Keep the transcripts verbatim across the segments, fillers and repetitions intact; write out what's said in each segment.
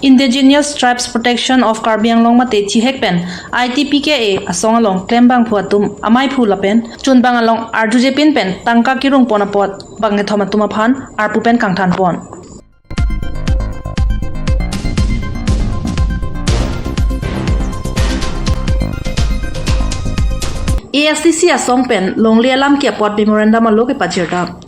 Indigenous Tribes Protection of Karbi Anglong mate chihek pen I T P K A asong along klembangphu atum amaiphu lapen chunbang along arjujepin pen tangka kirungpon apot bangkethom atum aphan arpu pen kangthanpon. A S D C asong pen longle alam ke apot memorandum alo kepajirdam.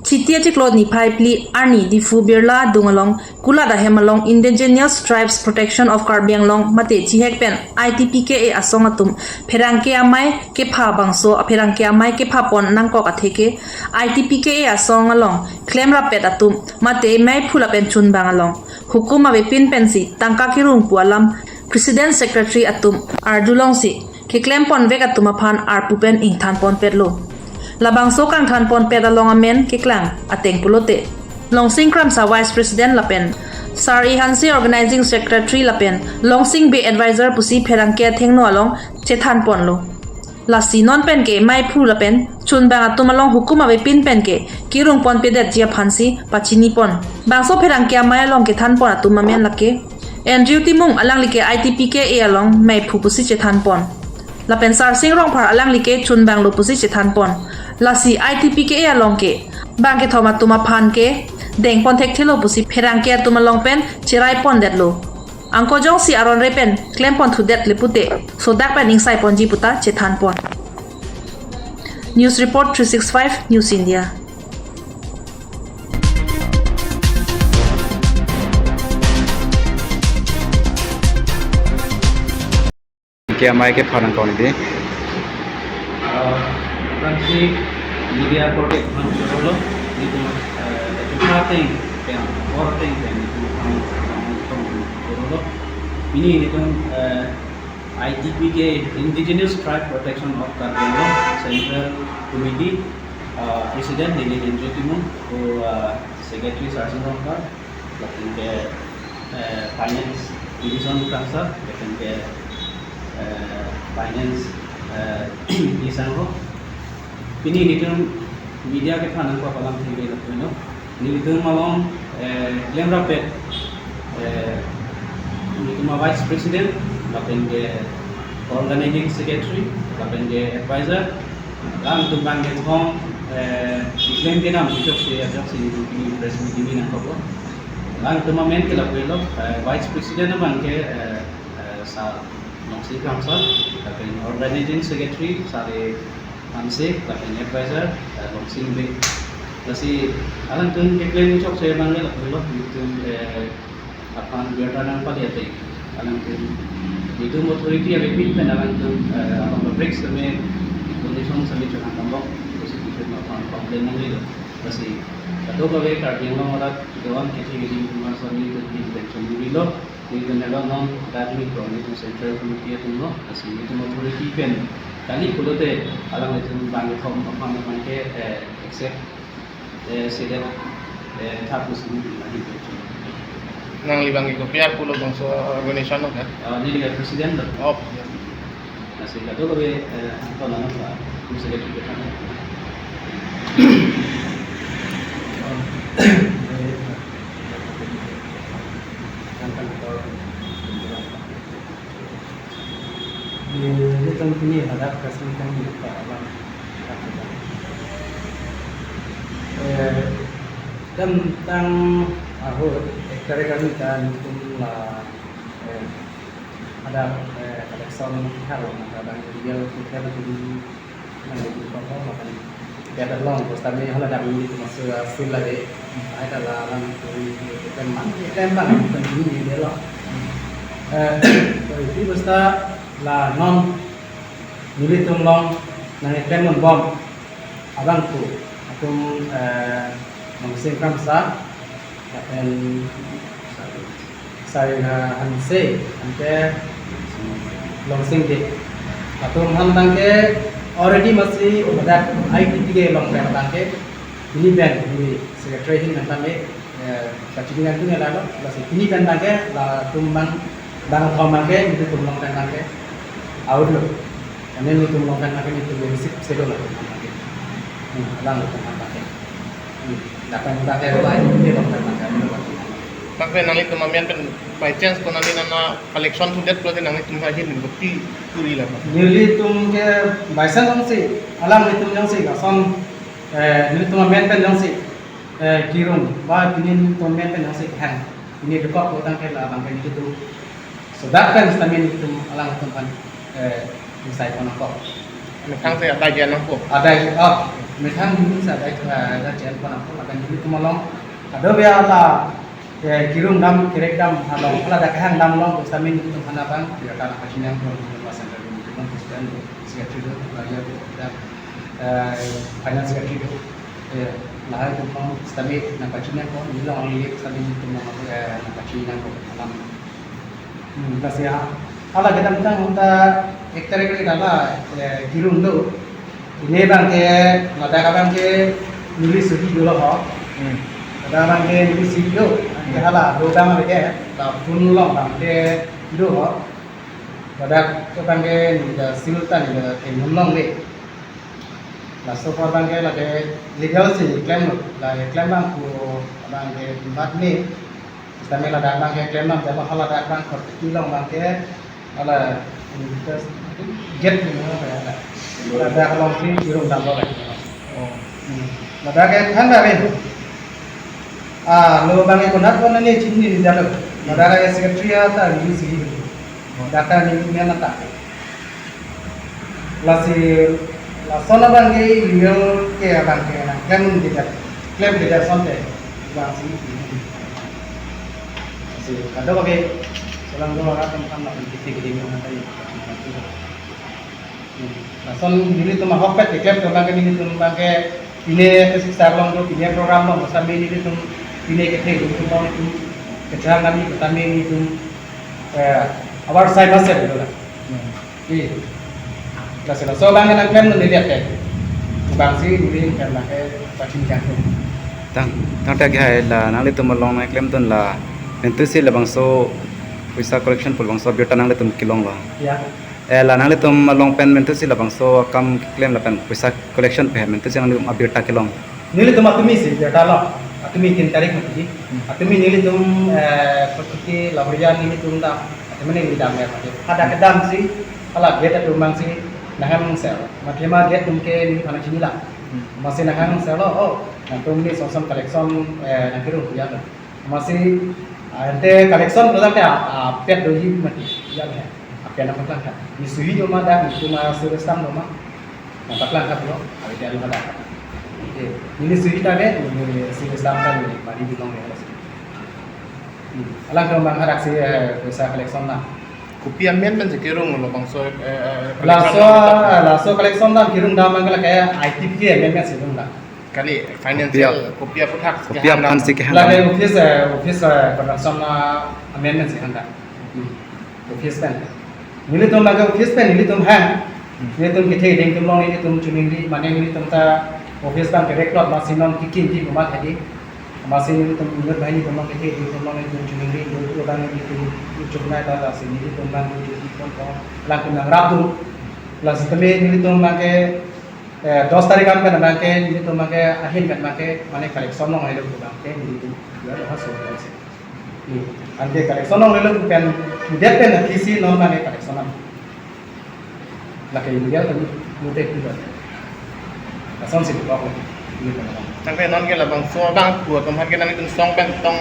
Chiti achiklo niphai phli arni Diphu Birla adung along kulat ahem along Indigenous Tribes Protection of Karbi Anglong mate chihek pen I T P K A asong atum pherangke amei kepha bangso pherangke amei kephapon nangkok atheke I T P K A asong along klemrap pet atum mate maiphu lapen chunbang along hukum avepin pensi tangka kirungpu alam President Secretary atum arjulongsi keklemponvek atum aphan arpu pen ingthanponpetlo. Labangso kangthanponpet along amen keklang ateng pulote Longsing Kramsa Vice President lapen Sar A Hanse Organizing Secretary lapen Longsing Bey Advisor pusi pherangke athengno along chethanponlo. Lasi non penke maiphu lapen chunbang atum along hukum avepin penke kirungponpedetji aphansi pachinipon. Bangso pherangke amei along kethanpon atum amen lake Andrew Timung, alangli ke I T P K A along maiphu pusi chethanpon. Lapen Sarsing Rongphar, alangli ke chunbanglo pusi chethanpon. Lasi I T P K A along ke bangkethom atum aphan ke dengpon thekthelo pusi pherangke atum along pen cheraipondetlo. Angko jongsi aron re pen klemponthudet le pute sodak pen ingsaiponji puta chethanpon. News Report three six five News India. Ke amei kepha nangkok nidi. Ah, aphrangsi media korte aphan chorolo, nelitum, eh, kachepha ateng pen, apor ateng pen, nelitum aphan, aphan chorolo. Pini nelitum, eh, I T P K, Indigenous Tribe Protection of Karbi Anglong Central Committee, ah, President neli Andrew Timung, ko, ah, Secretary Sarsing Rongphar, lapen ke, eh, Finance Division Kramsa, lapen ke, eh, Finance, eh, Isang ho. Pini nelitum media kepha nangkok alam thengri lapuno. Nelitum along, eh, klemrap pet, eh, nelitum a Vice President, lapen ke Organizing Secretary, lapen ke Advisor, alangtum bangkethom, eh, keklem kedam kechokche ajoksi nelitum pini press meet nangkoklo. Alangtum amen ke lapulo, eh, Vice President abang ke, eh, eh, Sar Longsing Kramsa, lapen Organizing Secretary Sar A Hanse, lapen Advisor, eh, Longsing Bey. Lasi alangtum keklem kechokche abang ke lapulo, nelitum, eh, aphan birta nangpali ateng alangtum nelitum authority avepin pen alangtum, eh, aphan public seme donation seme chonang tambok, prosecution aphan complain nanglelo. Lasi kadokave Karbi Anglong arat kedoan kethe keding atum aphan nelitum intervention nanglo. Nelitum elo non dak nelitum Central Committee atumlo. Lasi nelitum authority pen kali pulote alanglitum bangkethom aphan aphan ke, eh, accept, eh, sedet, eh, thap pusi nelitum ahin pen chun. Nangli bang ke kopi arpu lo bangso organization lo kan? Ah, neli ke president lo. Oh. Lasi kadokave, eh, angton anak la, kum secretary ke thang. Nelitum pini hadak press meet kami buka abang. Eh, dam tang ahut, eh, kare kami ta nelitum la, eh, ada, eh, election hal, ada yang dia kita betul. Nang di papa makan. Kita long, terus kami hala dak nelitum masuk, eh, field lagi. Ai ta la lang turi, kita mang, kita mang, bukan ini dia lo. Eh, itu basta la non nelitum along nangklemponbom abangphu atum, eh, Longsing Kramsa, lapen Sar A Hanse, anke Longsing Bey. Atum aphan tangke already masi hadak I T P K along pen tangke, pini pen, pini secretary ahin pen tangke, eh, kachini kan tu ngelalo, lasi pini pen tangke, latum bang, bangkethom bangke, nelitum along pen tangke, out lo. Ane nelitum along pen tangke, nelitum receive selo latum bangke. Alanglitum aphan pakai. Hmm. Lapen pakai ruai, ini dokter pakai, ini dokter pakai. Tangte nanglitum amen pen by chance ko nangli nana collection sudet pulote nanglitum ahin bukti kuri la. Nelitum ke by chance jongsi, alanglitum jongsi lason, eh, nelitum amen pen jongsi, eh, kirung, ba pini nelitum amen pen jongsi kehang. Pini dokok ko tangte labang ke nelitum. So that time sitame nelitum alangtum aphan, eh, isai pon nangkok. Methang si adai jen nangkok. Adai, oh, methang nelitum si adai, eh, adai jen pon nangkok. Lapen nelitum along, ado be ala, eh, kirung dam, kerek dam, along, ala dak kehang dam along, sitame nelitum aphan abang, ya kan apa sih yang perlu nelitum pasang dari nelitum, terus dan, secretary do, lawyer do, dan, eh, finance secretary do. Eh, lahai atum along sitame nangpachini nangkok, neli along neli sitame nelitum along, eh, nangpachini nangkok alam. Hmm, lasi ha. Hala kedamtang ta ek tarik ke hala, eh, kirung do. Pine abang ke ladak abang ke neli suhi dolo ho. Hmm. Ladak abang ke neli suhi do. Ke hala do abang ke la phone along abang ke do ho. Ladak abang ke neli ta sil ta neli ta kengmun longle. Laso apor abang ke lake legal si klemlo, la klem abang pu abang ke mat ni. Sitame ladak abang ke klem nam jama hala ladak abang kot ki along abang ke ala, mm, gate ni mo ya la. Ladak along si kirung damlo la. Oh. Hmm. Ladak ke than da rin. Ah, lo abang ke konat konat ni chini ni jalo. Ladak ke secretary ta ni si. Data ni men ata. Lasi, lason abang ke email ke abang ke nangklem kedet, klem kedet asonte, abang si. Lasi, kadokave, selang dua orang tentang nak kita gini mana tadi. Lason nelitum ahokpet keklem abang ke nelitum abang ke pine ke siksa along do, pine program along, sitame nelitum pine kethe nelitum along nelitum kechang kami, sitame nelitum, eh, our side must have, gitu lah. Hmm. Iya. Laso, laso abang nangklemdun neli ate. Abang si neli klem abang ke pachin jangkung. Tang, tangte ke hai la nanglitum along nangklemdun la, mentu si labangso poisa collection pu labangso abirta nanglitum kelong lo. Ya. Eh, la nanglitum along pen mentu si labangso akam keklem lapen poisa collection pen mentu si nanglitum abirta kelong. Nelitum atumi si, ya, ta lo. Atumi tin tarik mati. Hmm. Atumi nelitum, eh, seperti lahorian nelitum dam. Atumi neli dam ya mati. Ada kedam si, hala gate atum abang si, nanghan sel. Mati ma gate atum ke neli aphan chinilo. Hmm. Amatsi nanghan sel lo, oh, nangtum ni song song collection, eh, nangkirung ya lo. Amatsi, ah, ante collection pulo tangte, ah, ah, pet doji mati, ya, ya. Apian nangpaklang tha. Neli suhi do ma dak, nelitum a service tam do ma. Nangpaklang tha pulo, avi dia lima dak. Oke. Neli suhi ta ke, neli service tam ta neli, mari bilong ya. Hmm. Alangtum abang hadak si, eh, poisa collection na. Kopi amen pen si kirung lo bangso, eh, eh, collection Laso, na. Laso collection dam kirung dam abang ke la ke I T P K amen pen si kirung dam. Kali financial kopi ap-, kopi aphan si kehang. Lake office, eh, office, eh, production, ah, amen pen si hang da. Hmm. Office pen. Nelitum abang ke office pen, nelitum hang. Hmm. Nelitum kethe ding atum along nelitum choningri, mane nelitum ta office abang ke record ma si non kikin di kumat hadi. Amatsi nelitum inut banghini atum along kethe ding atum along nelitum choningri, nelitum abang nelitum chonai ta lasi nelitum abang nelitum pon ko. Alangtum nangrap dun. Lasi tame nelitum abang ke eh, dos tarik an pen abang ke, nelitum abang ke, ahin pen abang ke, mane collection longle lo abang ke, nelitum, ya, ha so, si. Hmm. Anke collection longle lo pen, det pen, P C non mane collection an. Lake illegal kan, mute kuda. Lason si bukok lagi. Ini kan abang. Tangte non ke labangso abang, pu atum aphan ke nanglitum song pen tong,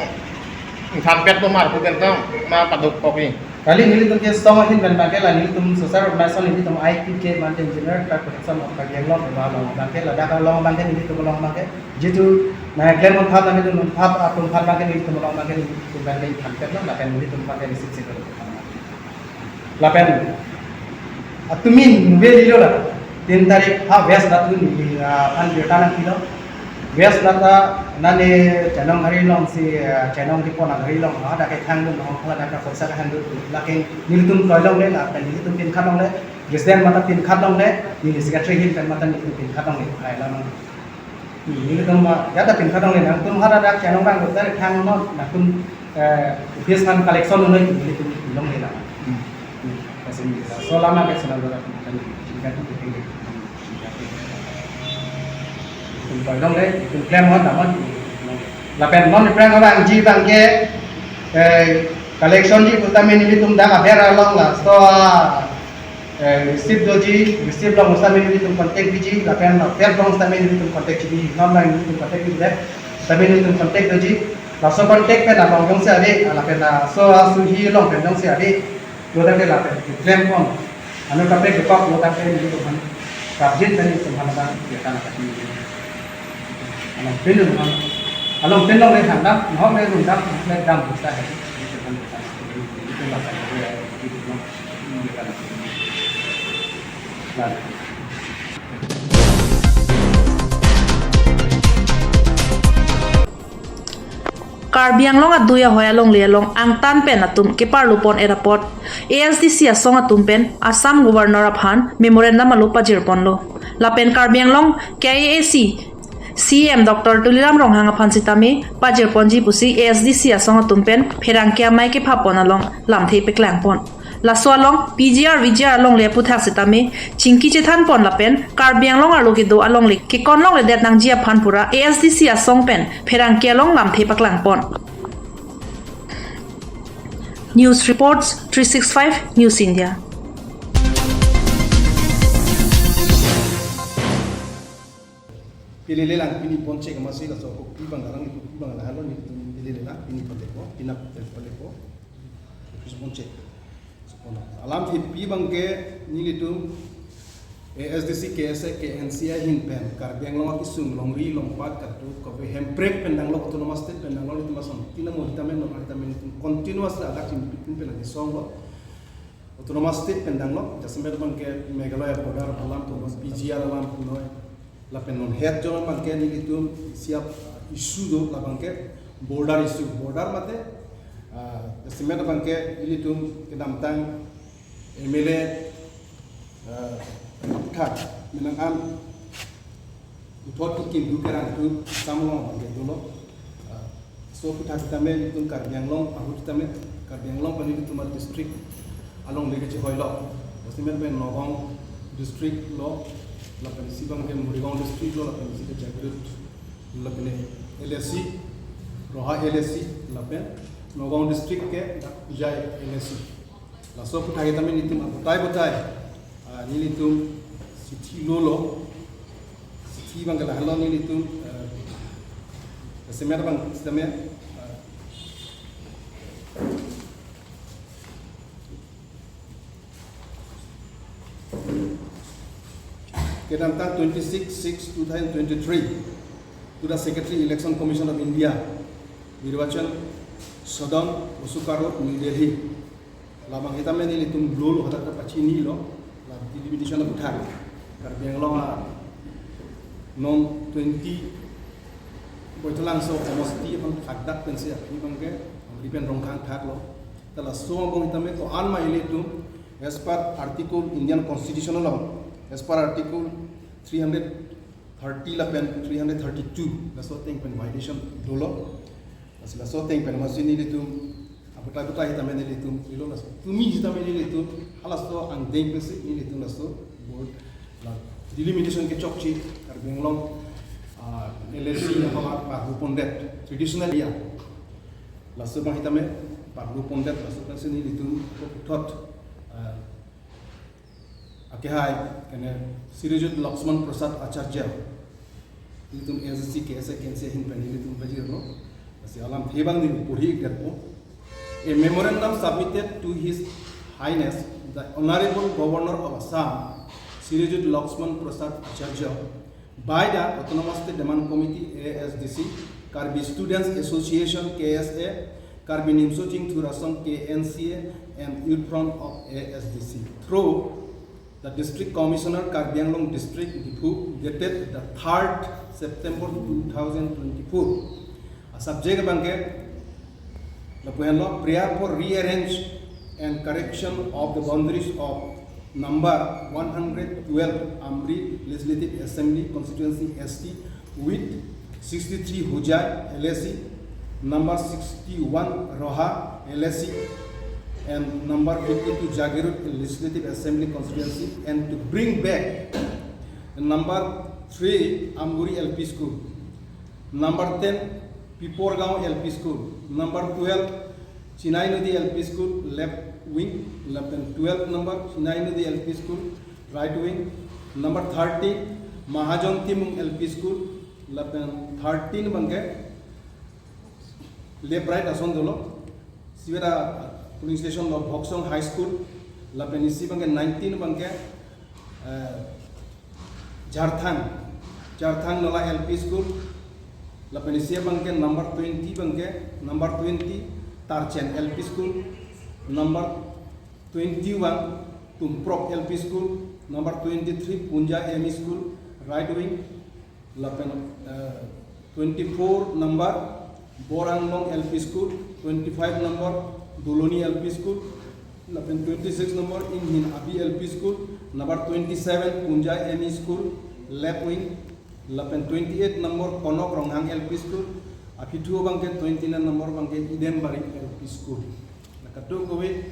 ingthan pet lo mar pu pen tong, ma paduk kopi. Kali nelitum ke song ahin pen abang ke la nelitum social organization nelitum I P K mane Engineer Tribal Protection of Karbi Anglong ba along abang ke ladak along abang ke nelitum along abang ke jitu nangklem un thap nelitum un thap atum aphan abang ke nelitum along abang ke nelitum abang ke than pet lo lapen nelitum abang ke receipt si lo. Lapen atumi nube lilo la. Tin tarik ha West Natu ni, ah, aphan birta nangpilo. West Natu nane Chainong Hari along si, ah, Chainong Dipon Hari along, ah, dak kethang dun, ah, dak poisa kethang dun. Lake nelitum kloi longle, lapen nelitum pinkhat longle, president mate pinkhat longle, neli secretary ahin pen mate nelitum pinkhat longle. Ai la nang. Hmm, nelitum ma, ya dak pinkhat longle, nangtum hadak Chainong abang dak kethang non, nangtum, eh, office aphan collection noi, nelitum longle la. Hmm. Hmm, kasim la. So lama ke sana dora kan tingkat itu tinggi. Hmm. Koi long le, itum klem hon damon. Lapen non iphrang abang ji abang ke, eh, collection ji pu tame nelitum dak aber along laso, eh, receipt doji, receipt long pu tame nelitum contact biji, lapen la pet long pu tame nelitum contact biji, non lang nelitum contact biji le, pu tame nelitum contact doji, laso contact pen along jongsi ave, lapen laso asuhi along pen jongsi ave, lo tangte lapen klem hon. Ano kaprek ketok lo tangte nelitum aphan. Subject tani itum aphan abang ya kan akan. Along pin dun hon. Along pin long le than dam, hok le dun dam, hok le dam buta hai. Itum aphan buta. Itum aphan buta. Lalu. Karbi Anglong adui ahoi alongle along angtan pen atum keparlu pon-et apot A S D C asong atum pen Assam Governor aphan memorandum alo pajir ponlo. Lapen Karbi Anglong K I A C C E M Doctor Tuliram Ronghang aphan sitame pajir ponji pusi A S D C asong atum pen pherangke amei kepha pon along lamthe paklang pon. Laso along P G R V G R alongle aphuthak sitame chingki chethan pon lapen Karbi Anglong arlo kedo alongle kekon longledet nangji aphan pura A S D C asong pen pherangke along lamthe paklang pon. News reports three six five News India. Pini lelang pini ponche kemasi laso kopi abang arang itum kopi abang lahelo nelitum pini lelang pini ponche ko, pini ponche ko. Kopi ponche. Alamthe pi abang ke nelitum A S D C, K S A, K N C A ahin pen Karbi Anglong akesung longri longpat katu kave Hemprek pen danglo, Autonomous State pen danglo, nelitum ason tina mo hitamen no hitamen nelitum continuously adak chim pitin pen lagi song lo. Autonomous State pen danglo, jasemet abang ke Meghalaya border alam punoi, P G R alam punoi, lapen non het jon abang ke nelitum siap, ah, issue do labang ke border issue. Border mate, ah, jasemet abang ke nelitum kedamtang M L A, ah, aphuthak menang an puthot kekim du kerang tu samlong abang ke dolo. Ah, so aphuthak tame nelitum Karbi Anglong ahut tame Karbi Anglong pen nelitum a-district alongle kechehoilo. Jasemet pen Nagaon district lo, lapen isi abang ke Morigaon district lo, lapen isi ke Jagiroad, lapen L A C, Roha L A C, lapen Nagaon district ke dak Hojai L A C. Laso aphuthak tame nelitum abatai batai, ah, nelitum chithi lolo, chithi abang ke lahelo nelitum, ah, jasemet abang sitame, ah, kedamtang twenty-six six two thousand twenty-three to the Secretary, Election Commission of India, Nirbachan Sadan, Ashoka Road, New Delhi. Labang sitame nelitum lolo hadak kapachinilo, la delimitation aphuthak. Karbi Anglong a non twenty Baithalangso somosti aphan thakdak pensi aphi abang ke Amri pen Rongkhang thaklo. Ta laso angbong sitame ko-an ma ilitum as per article Indian Constitution along, as per article three hundred thirty lapen three hundred thirty-two laso ateng pen violation dolo. Lasi laso ateng pen masi nelitum abatai batai sitame nelitum ilo laso tumi sitame nelitum halaso angdeng pensi nelitum laso board la delimitation kechokche Karbi Anglong, ah, L A C yang pamat parlu pondet traditional area. Laso abang sitame parlu pondet laso pensi nelitum koputhot, ah, akehai kene Srijut Lakshman Prasad Acharya. Nelitum A S D C, K S A, K N C A ahin pen nelitum pajirlo. Lasi alamthe abang neli porhi ikdet po. A memorandum submitted to His Highness the Honorable Governor of Assam, Srijut Lakshman Prasad Acharya, by the Autonomous State Demand Committee, A S D C, Karbi Students Association, K S A, Karbi Nimso Chingthur Asong, K N C A, and Youth Front of A S D C, through the District Commissioner, Karbi Anglong District, Diphu, dated the third September two thousand twenty-four. A subject abang ke lapu henlo, prayer for rearrange and correction of the boundaries of number one hundred twelve Amri Legislative Assembly Constituency S T with sixty-three Hojai L A C, number sixty-one Roha L A C, and number fifty-two Jagiroad Legislative Assembly Constituency, and to bring back Number three, Amguri L P School. Number ten, Piporgaon L P School. Number twelve, Chinai Nodi L P School, left wing. Lapen twelve number, Chinai Nodi L P School, right wing. Number thirteen, Mahajon Timung L P School. Lapen thirteen abangke left right ason dolo. Sibera polling station lo Bhoksong High School. Lapen isi abangke nineteen abangke, eh, Jarthang, Jarthang Nola L P School. Lapen isi abangke number twenty abangke, number twenty Tarchen L P School, number twenty-one Tumprok L P School, number twenty-three Punja M E School, right wing. Lapen, eh, twenty-four number Boranglong L P School, twenty-five number Doloni L P School, lapen twenty-six number Inhin Abi L P School, number twenty-seven Punja M E School, left wing, lapen twenty-eight number Konok Ronghang L P School, aphi thu abangke twenty-nine number abangke Idembari L P School. La kadokave